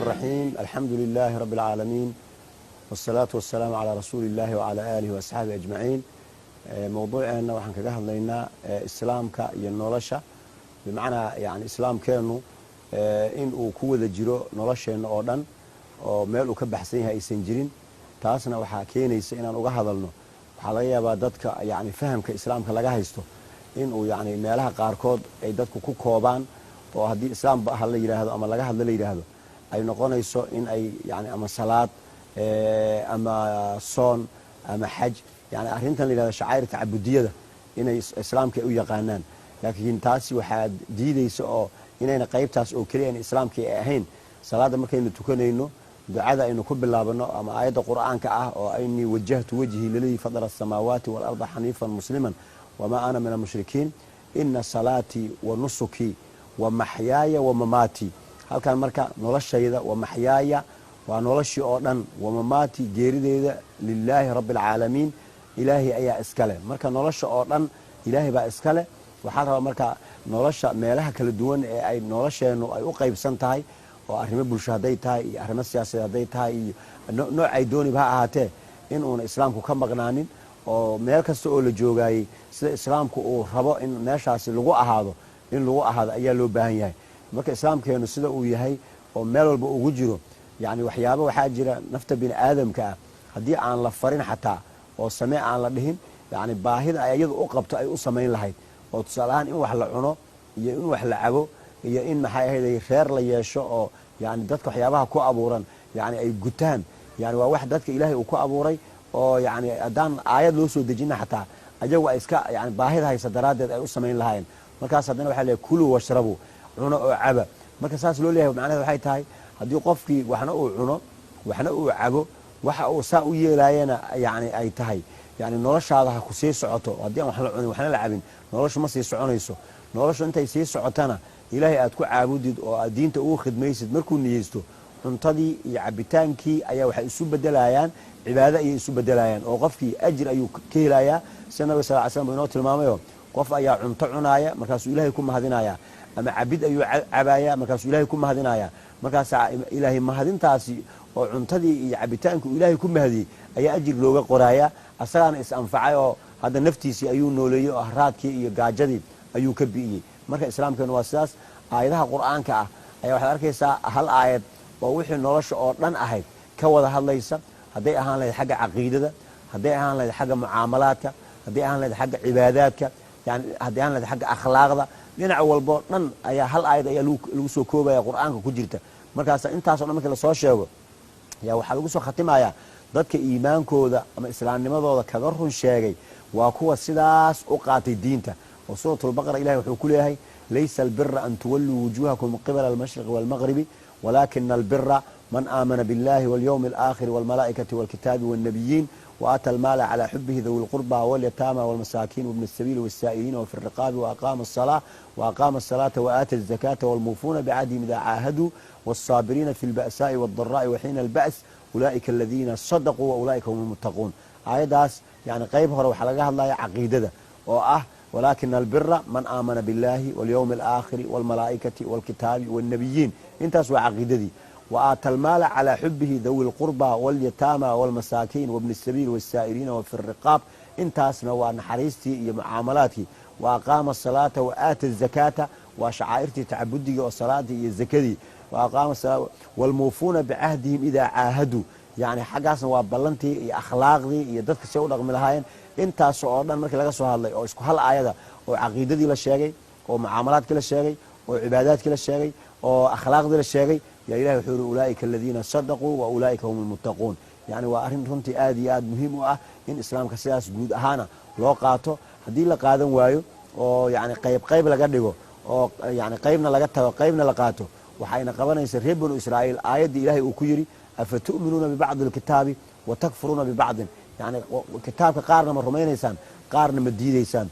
الرحيم. الحمد لله رب العالمين، والصلاة والسلام على رسول الله وعلى آله وأصحابه أجمعين. Mowduuceenna waxaan kaga hadlaynaa islaamka iyo nolosha, bimacnaa yani islaamkeennu in uu ku wada jiro nolosheenna oo dhan oo meel uu ka baxsan yahay aysan jirin. Taasna waxaa keenaysa inaan uga hadalno, waxaa laga yaabaa dadka yani fahamka islaamka laga haysto inuu yani meelaha qaarkood ay dadku ku koobaan, oo haddii islaamba ha la yidhaahdo ama laga hadlo la yidhaahdo ay noqonayso in ay yani ama salaad ama soon ama xaj, yani arrintan la yidhahdo shacair tacabudiyada inay islaamka u yaqaanaan. Laakiin taasi waxaa diideysa oo inayna qaybtaas oo keliya ayna islaamkii ay ahayn. Salaadda markaynu tukanayno, ducada aynu ku bilaabano ama aayadda Qur'aanka ah oo "Inii wajahtu wajhii liladii fadara asamaawaati waalarda xaniifan musliman wamaa ana min almushrikiin, ina salaatii wa nusukii wa maxyaaya wa mamaatii." Halkan marka noloshayda, wa maxyaaya waa noloshii oo dhan, wa mamaatii geerideeda, lilaahi rabbi alcaalamiin, Ilaahay ayaa iskale. Marka nolosha oo dhan Ilaahay baa iskale. Waxaa rabaa marka nolosha meelaha kala duwan ee ay nolosheennu ay u qaybsan tahay, oo arrimo bulsho hadday tahay iyo arrimo siyaasadeed hadday tahay iyo noocay dooniba ha ahaatee, in uuna islaamku ka maqnaanin, oo meel kasta oo la joogaayey sida islaamku uu rabo in meeshaasi lagu ahaado in lagu ahaado ayaa loo baahan yahay. Marka islaamkeenu sida uu yahay oo meel walba ugu jiro, yani waxyaaba waxaa jira nafta bini aadamka ah haddii aan la farin xataa oo samee aan la dhihin, yani baahida ay iyadu u qabto ay u samayn lahayd, oo tusaale ahaan in wax la cuno iyo in wax la cabo iyo in maxay ahayd reer la yeesho, oo yani dadka waxyaabaha ku abuuran yani ay gutaan, yani waa wax dadka Ilaahay uu ku abuuray, oo yani haddaan aayad loo soo dejina xataa ayagu ay iska yani baahida haysa daraaddeed ay u samayn lahaayeen. Markaas haddana waxaa leeyahay "kuluu washrabuu", cuno oo caba. Marka saas loo leeyahay macnaheed waxay tahay haddii qofkii waxna uu cuno waxna uu cabo, waxa uu saa u yeelaayana yani ay tahay yani noloshaada ha ku sii socoto. Haddii aan wax la cunin waxna la cabin, noloshu ma sii soconayso. Noloshu intay sii socotana Ilaahay aad ku caabudid oo aad diinta ugu khidmaysid. Markuu niyeysto, cuntadii iyo cabitaankii ayaa waxay isu bedelayaan cibaado ayay isu bedelayaan, oo qofkii ajir ayuu ka helayaa, sida Nabiga sal ly slam buu inoo tilmaamayo. Qof ayaa cunto cunaaya, markaasuu Ilaahay ku mahadinaya, ama cabid ayuu cabaaya, markaasuu Ilaahay ku mahadinaya. Markaasaa Ilaahay mahadintaasi oo cuntadii iyo cabitaankii uu Ilaahay ku mahadiyey ayaa ajir looga qoraaya. Asagaana is anfacay oo hadda naftiisii ayuu nooleeyey oo haraadkii iyo gaajadii ayuu ka bi'iyey. Marka islaamkeenu waa sidaas. Aayadaha Qur'aanka ah ayaa waxaad arkaysaa hal aayad oo wixii nolosha oo dhan ahayd ka wada hadlaysa, hadday ahaan lahayd xagga caqiidada, hadday ahaan lahayd xagga mucaamalaadka, hadday ahaan lahayd xagga cibaadaadka, yani hadday ahaan lahayd xagga akhlaaqda, dhinac walboo dhan ayaa hal aayad ayaa lagu soo koobaya Qur'aanka ku jirta. Markaas intaaso dhan markii lasoo sheego ayaa waxaa lagu soo khatimayaa dadka iimaankooda ama islaamnimadooda kaga run sheegay waa kuwa sidaas u qaatay diinta. Oo Suurat Lbaqara Ilahay wuxuu ku leeyahay: "Laysa albira an tuwalluu wujuhakum qibala almashriqi walmaqribi, walaakina albira man aamana biاllahi walyowmi alaakhiri walmalaa'ikati walkitaabi walnabiyiin waata almaala calى xubihi dawi lqurba walyataama walmasaakiin wabni الsabiili wasaa'iliina wafi الriqaabi waaqaama الsalaata waaata الzakaata walmuufuuna bicadihim ida caahaduu wالsaabiriina fi اlba'saa'i wاldara'i waxiina alba's ulaa'ika aladiina sadaquu wa ulaa'ika hum lmuttaquun." Aayaddaas yani qayb hore waxaa laga hadlaya caqiidada oo ah "walaakina albira man aamana biاllahi walyowmi alaakhiri walmalaa'ikati walkitaabi walnabiyiin". Intaas waa caqiidadii. Waaata almaala calaa xubihi dawi lqurba walyataama walmasaakiin wabni sabiil wasaa'iliina wafi riqaab. Intaasna waa naxariistii iyo mucaamalaadkii. Wa aqaama asalaata wa aata azakaata waa shacaa'irtii tacabudigii oo salaadii iyo zakadii. Walmuufuuna bicahdihim idaa caahaduu, yani xaggaasna waa ballantii iyo akhlaaqdii iyo dadka say u dhaqmi lahaayeen. Intaas oo dhan markii laga soo hadlay oo isku hal aayada oo caqiidadii la sheegay oo mucaamalaadkii la sheegay oo cibaadaadkii la sheegay oo akhlaaqdii la sheegay, yaa Ilahi wuxuu yiri: "Ulaa'ika aladiina sadaquu wa ulaa'ika hum almuttaquun." Yani waa arrin runtii aad iyo aad muhiim u ah in islaamka sidaas guud ahaana loo qaato. Haddii la qaadan waayo oo yani qayb qayb laga dhigo oo yani qaybna laga tago qaybna la qaato, waxayna qabanaysa reer Banu Israa'iil aayaddii Ilaahay uu ku yidhi: "Afatu'minuuna bibacdi alkitaabi wa takfuruuna bibacdin?" Yani kitaabka qaarna ma rumaynaysaan, qaarna ma diideysaan?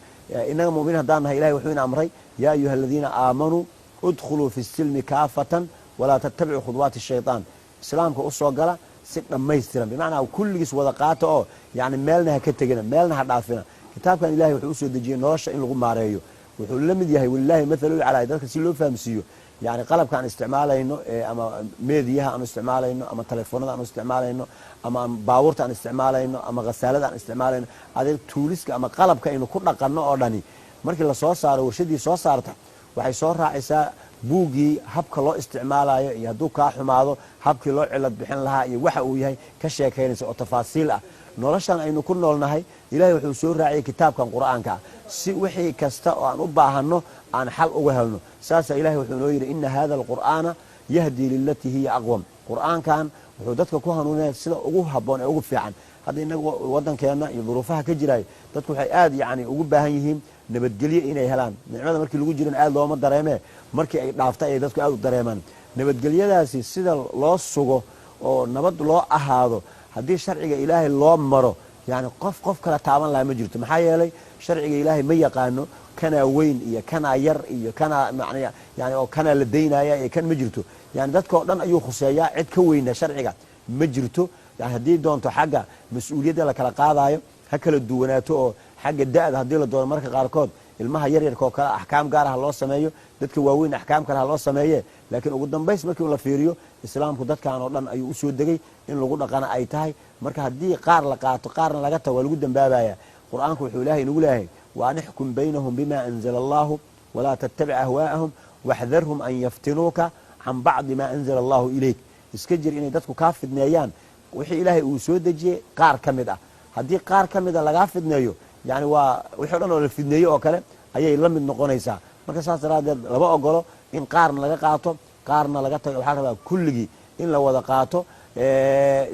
Innaga muminiin haddaan nahay, Ilahay wuxuu ina amray: "Yaa ayuha aladiina aamanuu udkhuluu fi silmi kaafatan walaa tattabicuu khudwaati shaytaan." Islaamka usoo gala si dhammaystiran, bimacnaa kulligiis wada qaata, oo yani meelna ha ka tegina, meelna ha dhaafina. Kitaabkan Ilahay wuxuu usoo dejiyey nolosha in lagu maareeyo. Wuxuu la mid yahay, walilaahi mathalu calaa, dadka si loo fahamsiiyo. Yani qalabka aan isticmaalayno, ama meediyaha aan isticmaalayno, ama telefoonada aan isticmaalayno, ama baabuurta aan isticmaalayno, ama khasaalada aan isticmaalayno, adeeg toolska ama qalabka aynu ku dhaqanno oo dhani, markii lasoo saaro, warshadii soo saarta waxay soo raacaysaa buuggii habka loo isticmaalayo, iyo hadduu kaa xumaado habkii loo cilad bixin lahaa iyo waxa uu yahay ka sheekaynaysa oo tafaasiil ah. Noloshan aynu ku noolnahay, Ilahay wuxuu soo raaciyey kitaabkan Qur-aanka ah si wixii kasta oo aan u baahanno aan xal uga helno. Saasaa Ilahay wuxuu noo yidhi: "Ina hada alqur'aana yahdii lilatii hiya aqwam." Qur-aankan wuxuu dadka ku hanuuninaya sida ugu habboon ee ugu fiican. Hadda inaga waddankeenna iyo duruufaha ka jiraayo, dadku waxay aad yani ugu baahan yihiin nabadgelyo inay helaan. Nicmada markii lagu jiran aad looma dareemee, markii ay dhaafta ayay dadku aad u dareemaan. Nabadgelyadaasi sida loo sugo oo nabad loo ahaado, haddii sharciga Ilaahay loo maro, yani qof qof kala taaban lahaa ma jirto. Maxaa yeelay, sharciga Ilaahay ma yaqaano kanaa weyn iyo kanaa yar iyo kanaa man yani oo kanaa la daynaya iyo kan, ma jirto. Yani dadkao dhan ayuu khuseeyaa, cid ka weyna sharciga ma jirto. Yani haddii doonto xagga mas-uuliyadda la kala qaadayo ha kala duwanaato, oo xagga da-da haddii la doono marka qaarkood ilmaha yaryarka oo kale axkaam gaar ah loo sameeyo, dadka waaweyn axkaam kale ha loo sameeye, laakiin ugu dambays markii la fiiriyo, Islaamku dadkan oo dhan ayuu usoo degay in lagu dhaqana ay tahay. Marka haddii qaar la qaato, qaarna laga tago, waa lagu dambaabaya. Qur-aanku wuxuu Ilahay inagu leeyahay: "Wa an ixkum baynahum bima anzala Allahu walaa tattabic ahwaa'ahum waxdarhum an yaftinuuka can bacdi maa anzala Allahu ilayk." Iska jir inay dadku kaa fidneeyaan wixii Ilaahay uu soo dejiyey qaar ka mid ah. Haddii qaar ka mida lagaa fidneeyo, yani waa wixii o dhan oo la fidneeye oo kale ayay la mid noqonaysaa. Marka saas daraaddeed lama ogolo in qaarna laga qaato, qaarna laga tago. Waxaa rabaa kulligii in la wada qaato.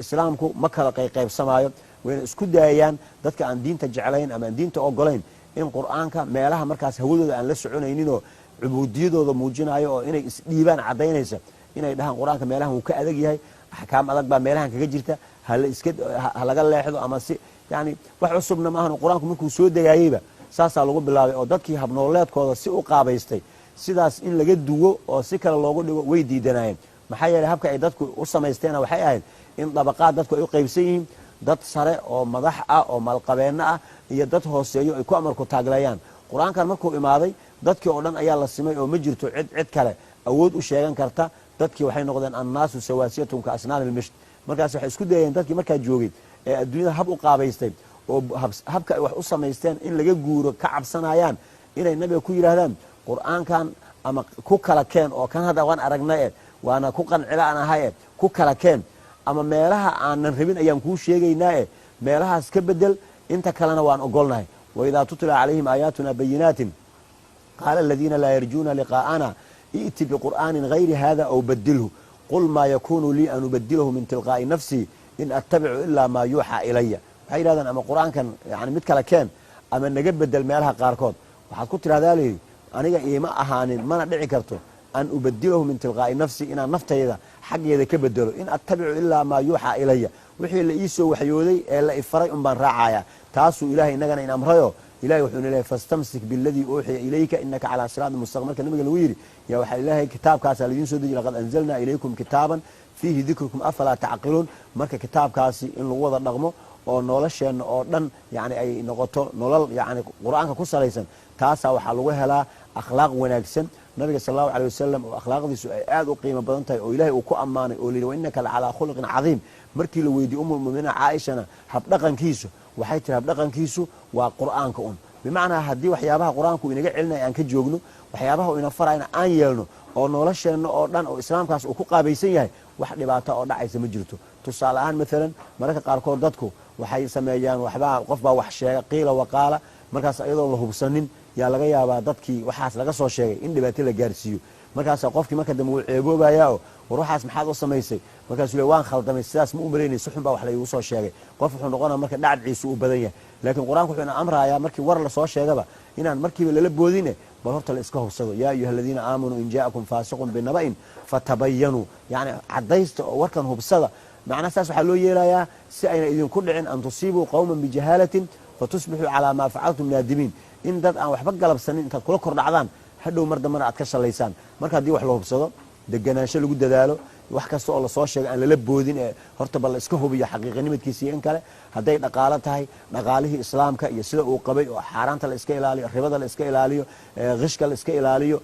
Islaamku ma kala qayqaybsamaayo. Wayna isku daayaan dadka aan diinta jeclayn ama aan diinta ogolayn in Qur-aanka meelaha markaas hawadooda aan la soconayninoo cubuudiyadooda muujinayo oo inay isdhiibaan caddaynaysa, inay dhahaan Qur-aanka meelahan wuu ka adag yahay, axkaam adag baa meelahan kaga jirta, hala iska ha laga leexdo. Ama si yani wax cusubna maahan. Qur-aanku markuu soo degaayeyba saasaa lagu bilaabay, oo dadkii habnooleedkooda si u qaabaystay sidaas in laga duwo oo si kale loogu dhigo way diidanaayeen. Maxaa yeeley, habka ay dadku u samaysteena waxay ahayd in dabaqaad dadku ay u qaybsan yihiin, dad sare oo madax ah oo maalqabeenno ah iyo dad hooseeyo ay ku amarku taagleeyaan. Qur-aankan markuu imaaday, dadkii oo dhan ayaa la simay, oo ma jirto cid cid kale awood u sheegan karta. Dadkii waxay noqdeen annaasu sawaasiyatun ka asnaan ilmisht. Markaas waxay isku dayeen dadkii markaa joogay ee adduunyada hab u qaabaystay oo habka ay wax u samaysteen in laga guuro ka cabsanayaan, inay Nabiga ku yidhaahdaan: "Qur-aankan ama ku kala keen, oo kan hadda waan aragnay e waana ku qancila aan ahay e ku kala keen, ama meelaha aanan rabin ayaan kuu sheegaynaa e meelahaas ka bedel, inta kalena waan ogolnahay." Waidaa tutla calayhim aayaatuna bayinaatin qaala aladiina laa yarjuuna liqaa'ana i'ti biqur'aanin gayri hada aw badilhu qul maa yakunu lii an ubadilahu min tilqaa'i nafsii in attabicu ilaa maa yuuxaa ilaya. Waxay yidhahdaan: "Ama Qur-aankan yani mid kale keen ama naga bedel meelaha qaarkood." Waxaad ku tidhahdaa, layidhi, "Aniga iima ahaanin, mana dhici karto an ubadilahu min tilqaa'i nafsi, inaan naftayda xaggeeda ka bedelo. In attabicu ilaa maa yuuxaa ilaya, wixii la ii soo waxyooday ee la ifaray un baan raacaya." Taasuu Ilahay innagana in amrayo. Ilahay wuxuu ina lehay: "Fastamsik biladii uuxiya ilayka inaka calaa siraatin mustaqim." Marka Nabiga lagu yidhi yaa waxaa Ilaahay kitaabkaasaa laidiin soo dejiy: "Laqad anzalnaa ilaykum kitaaban fiihi dikrukum afalaa tacqiluun." Marka kitaabkaasi in lagu wada dhaqmo oo nolosheenna oo dhan yani ay noqoto nolol yani Qur-aanka ku salaysan, taasaa waxaa lagu helaa akhlaaq wanaagsan. Nabiga sal Allahu alay wasalam oo akhlaaqdiisu ay aad u qiimo badan tahay, oo Ilahay uu ku ammaanay oo layidhi: "Wa innaka la calaa khuluqin cadiim." Markii la weydiiyey Umulmuminiin Caaishana habdhaqankiisu, waxay tiri: "Habdhaqankiisu waa Qur-aanka un." Bimacnaa, haddii waxyaabaha Qur-aanku inaga celinaya aan ka joogno, waxyaabaha uu ina farayna aan yeelno, oo nolosheenna oo dhan oo Islaamkaas uu ku qaabaysan yahay, wax dhibaata oo dhacaysa ma jirto. Tusaale ahaan, maalan, mararka qaarkood dadku waxay sameeyaan waxbaa, qof baa wax sheega, qiila waqaala, markaas iyadoon la hubsanin yaa laga yaabaa dadkii waxaas laga soo sheegay in dhibaato la gaarsiiyo. Markaasa qofkii marka dambe wuu ceeboobayaa oo: "War, waxaas maxaad u samaysay?" Markaasuu le: "Waan khaldamay, sidaas ma u malaynay, si xun baa wax laygu soo sheegay." Qof wuxuu noqonaya marka dhacdciisu u badan yahay. Laakiin Qur-aanku wuxuu ina amrayaa markii war lasoo sheegaba inaan markiiba lala boodine, bal horta la iska hubsado. Yaa ayuha aladiina aamanuu in jaa'akum faasiqun binaba'in fatabayanuu, yacni caddaysta oo warkan hubsada. Macnaha saas waxaa loo yeelayaa si ayna idinku dhicin an tusiibuu qowman bijahaalatin fatusbixuu calaa maa facaltum naadimiin, in dad aan waxba galabsanin intaad kula kor dhacdaan, hadhow mar dambena aad ka shallaysaan. Marka haddii wax la hubsado, deganaansho lagu dadaalo, Wax kasta oo lasoo sheego aan lala boodin ee horta bal la iska hubiyo xaqiiqanimadkiisa iyo in kale. Hadday dhaqaalo tahay, dhaqaalihii islaamka iyo sida uu qabay oo xaaraanta la iska ilaaliyo, ribada la iska ilaaliyo, qishka la iska ilaaliyo,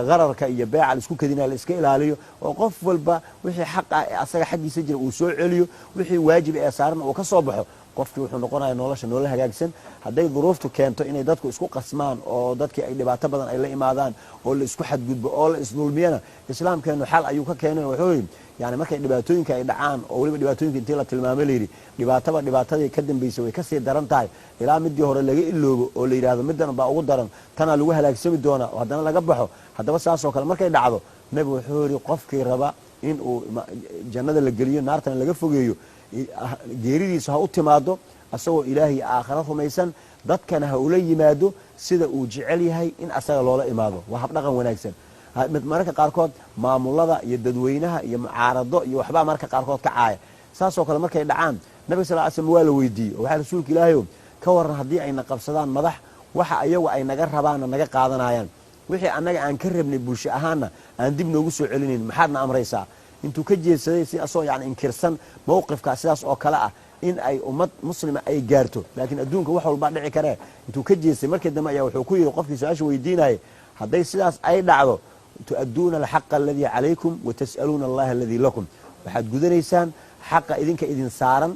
qararka iyo beeca la isku kadinaya la iska ilaaliyo, oo qof walba wixii xaq ah ee asaga xaggiisa jira uu soo celiyo, wixii waajib ee saaran uu ka soo baxo, qofkii wuxuu noqonaya nolosha nolol hagaagsan. Hadday duruuftu keento inay dadku isku qasmaan oo dadkii ay dhibaato badan ay la imaadaan oo la isku xadgudbo oo la isdulmiyana, islaamkeenu xal ayuu ka keenay. Wuxuu yidhi, yani markay dhibaatooyinka ay dhacaan, oo weliba dhibaatooyinka intii la tilmaamay layidhi dhibaataba dhibaatadii ka dambaysay way kasii daran tahay, ilaa midii hore laga iloobo oo la yidhahdo middan baa ugu daran, tanaa lagu halaagsami doonaa, oo haddana laga baxo. Haddaba saasoo kale markay dhacdo, nebigu wuxuu yidhi qofkii raba in uu jannada la geliyo, naartana laga fogeeyo, geeridiisa ha u timaado asagoo ilaahay aakhara rumaysan, dadkana ha ula yimaado sida uu jecel yahay in asaga loola imaado. Waa habdhaqan wanaagsan. Mararka qaarkood maamulada iyo dadweynaha iyo mucaarado iyo waxbaa mararka qaarkood ka caaya. Saasoo kale markay dhacaan, nabiga sal ly slam waa la weydiiyey oo waxaa rasuulka ilaahayow ka waran haddii ayna qabsadaan madax, waxa ayagu ay naga rabaanna naga qaadanayaan, wixii annaga aan ka rabnay bulsho ahaanna aan dib noogu soo celinayn, maxaadna amraysaa? Intuu ka jeedsaday si asagoo yani inkirsan mowqifkaa sidaas oo kale ah in ay ummad muslima ay gaarto, laakiin adduunka wax walbaa dhici karee, intuu ka jeestay markii dambe ayaa wuxuu ku yidhi qofkii su-aasha weydiinayay, hadday sidaas ay dhacdo, tu'adduuna alxaqa aladii calaykum wa tas'aluuna allaha aladii lakum, waxaad gudanaysaan xaqa idinka idin saaran,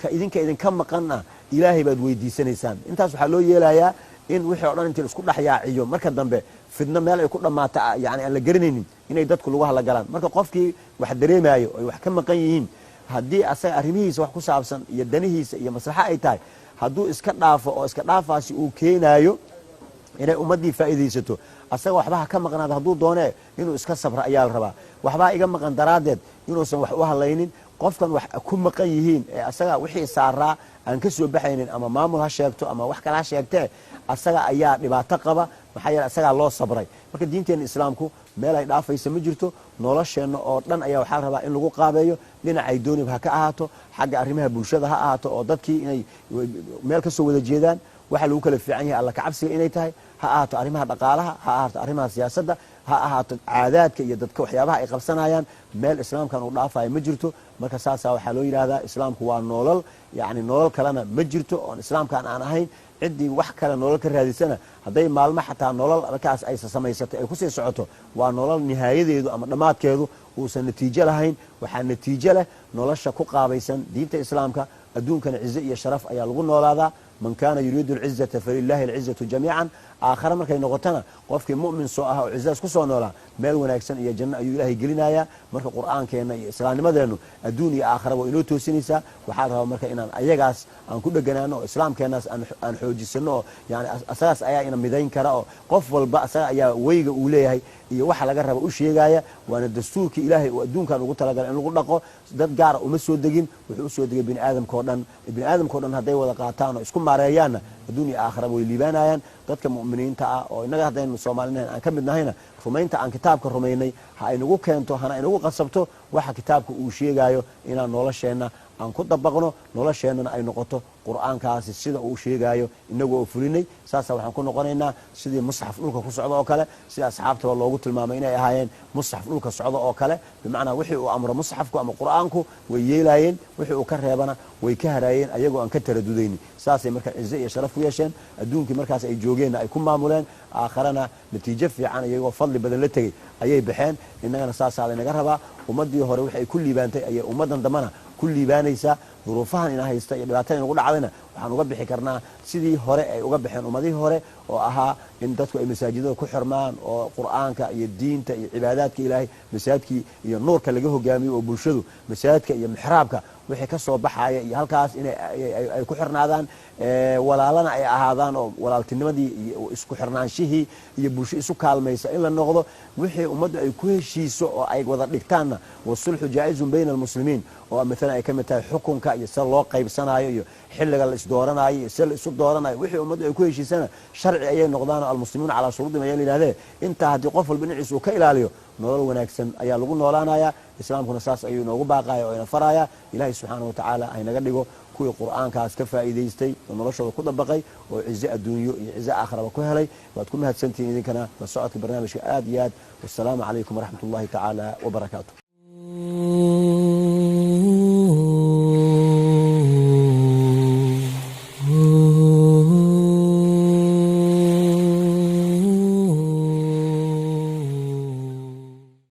ka idinka idinka maqanna ilaahay baad weydiisanaysaan. Intaas waxaa loo yeelayaa in wixii o dhan intii laisku dhex yaaciyo marka dambe fidno meel ay ku dhammaata yani aan la garanaynin inay dadku lagu halagalaan. Marka qofkii wax dareemaayo ay wax ka maqan yihiin, haddii asaga arrimihiisa wax ku saabsan iyo danihiisa iyo maslaxo ay tahay, hadduu iska dhaafo oo iska dhaafaasi uu keenaayo inay ummaddii faa'iidaysato, asaga waxba ha ka maqnaada hadduu doonee, inuu iska sabra ayaa la rabaa. Waxbaa iga maqan daraaddeed inuusan wax u hadlaynin. Qofkan wax ku maqan yihiin ee asaga wixii saaraa aan ka soo baxaynin, ama maamul ha sheegto ama wax kale ha sheegtee, asaga ayaa dhibaato qaba, maxaa yeele asagaa loo sabray. Marka diinteenna islaamku meel ay dhaafaysa ma jirto. Nolosheenna oo dhan ayaa waxaa la rabaa in lagu qaabeeyo, dhinacay doonib ha ka ahaato, xagga arrimaha bulshada ha ahaato, oo dadkii inay meel ka soo wada jeedaan, waxa lagu kala fiican yahay alla kacabsiga inay tahay, ha ahaato arrimaha dhaqaalaha, ha ahaato arrimaha siyaasadda, ha ahaato caadaadka iyo dadka waxyaabaha ay qabsanayaan, meel islaamkan uu dhaafayo ma jirto. Marka saasaa waxaa loo yidhaahdaa islaamku waa nolol, yacni nolol kalena ma jirto oon islaamkan aan ahayn. Ciddii wax kale nolol ka raadisana, hadday maalmo xataa nolol markaas ay samaysatay ay kusii socoto, waa nolol nihaayadeedu ama dhammaadkeedu uusan natiijo lahayn. Waxaa natiijo leh nolosha ku qaabaysan diinta islaamka. Adduunkana cize iyo sharaf ayaa lagu noolaadaa. Man kaana yuriidu alcizata falilahi alcizatu jamiican. Aakhare markay noqotona, qofkii mu'min soo ah oo cizaas ku soo noolaa, meel wanaagsan iyo janno ayuu ilaahay gelinayaa. Marka qur'aankeenna iyo islaamnimadeennu adduun iyo aakhara waa inoo toosinaysaa. Waxaa la rabaa marka inaan ayagaas aan ku dheganaano oo islaamkeennaas aan xoojisano, oo yani asagaas ayaa ina midayn kara, oo qof walba asaga ayaa weyga uu leeyahay iyo waxa laga raba u sheegaya. Waana dastuurkii ilaahay uu adduunkan ugu talagalay in lagu dhaqo. Dad gaara uma soo degin, wuxuu usoo degay bini aadamkao dhan. Bini aadamkao dhan hadday wada qaataan oo isku maareeyaanna, adduun iyo aakhiraba way liibaanayaan. Dadka mu'miniinta ah oo innaga haddaynu soomaalinahan aan ka mid nahayna, rumaynta aan kitaabka rumaynay ha aynagu keento, hana inagu qasabto waxa kitaabka uu sheegayo inaan nolosheenna aan ku dabaqno, nolosheennana ay noqoto qur'aankaasi sida uu sheegaayo inagu oo fulinay. Saasa waxaan ku noqonaynaa sidii musxaf dhulka ku socdo oo kale, sida asxaabtaba loogu tilmaamay inay ahaayeen musxaf dhulka socdo oo kale. Bimacnaa wixii uu amro musxafku ama qur'aanku way yeelaayeen, wixii uu ka reebana way ka haraayeen ayagoo aan ka taradudaynin. Saasay marka cize iyo sharaf ku yeesheen adduunkii markaas ay joogeenna ay ku maamuleen, aakharana natiijo fiican iyagoo fadli badan la tegey ayay baxeen. Innagana saasaa laynaga rabaa. Ummaddii hore wixii ay ku liibaantay ayay ummaddan dambana ku liibaanaysaa. Duruufahan ina haysta iyo dhibaatada inagu dhacdayna waxaan uga bixi karnaa sidii hore ay uga baxeen ummadihii hore, oo ahaa in dadku ay masaajidada ku xirmaan oo qur'aanka iyo diinta iyo cibaadaadka ilaahay masaajidkii iyo nuurka laga hogaamiyo, oo bulshadu masaajidka iyo mixraabka wixii ka soo baxaya iyo halkaas inay ay ku xirnaadaan, walaalana ay ahaadaan, oo walaaltinimadii iyo isku xirnaanshihii iyo bulsho isu kaalmaysa in la noqdo. Wixii ummaddu ay ku heshiiso oo ay wada dhigtaanna, wasulxu jaa-izun bayna almuslimiin, oo maalan ay ka mid tahay xukunka iyo sida loo qaybsanayo iyo xilliga la isdooranayo iyo sida la isu dooranayo, wixii ummaddu ay ku heshiisana sharci ayay noqdaan oo almuslimuuna calaa shuruudihim ayaa la yidhahdee. Intaa haddii qof walba dhinaciisa uu ka ilaaliyo, nolol wanaagsan ayaa lagu noolaanayaa. Islaamkuna saas ayuu inoogu baaqaya oo ina faraya. Ilaahay subxaana wa tacaala haynaga dhigo kuwii qur'aankaas ka faa'iidaystay oo noloshooda ku dabaqay oo cize adduunyo iyo cize aakhiraba ku helay. Waad ku mahadsantihiin idinkana la socodka barnaamijka aad iyo aad. Wassalaamu calaykum waraxmat ullahi tacaala wabarakaatu.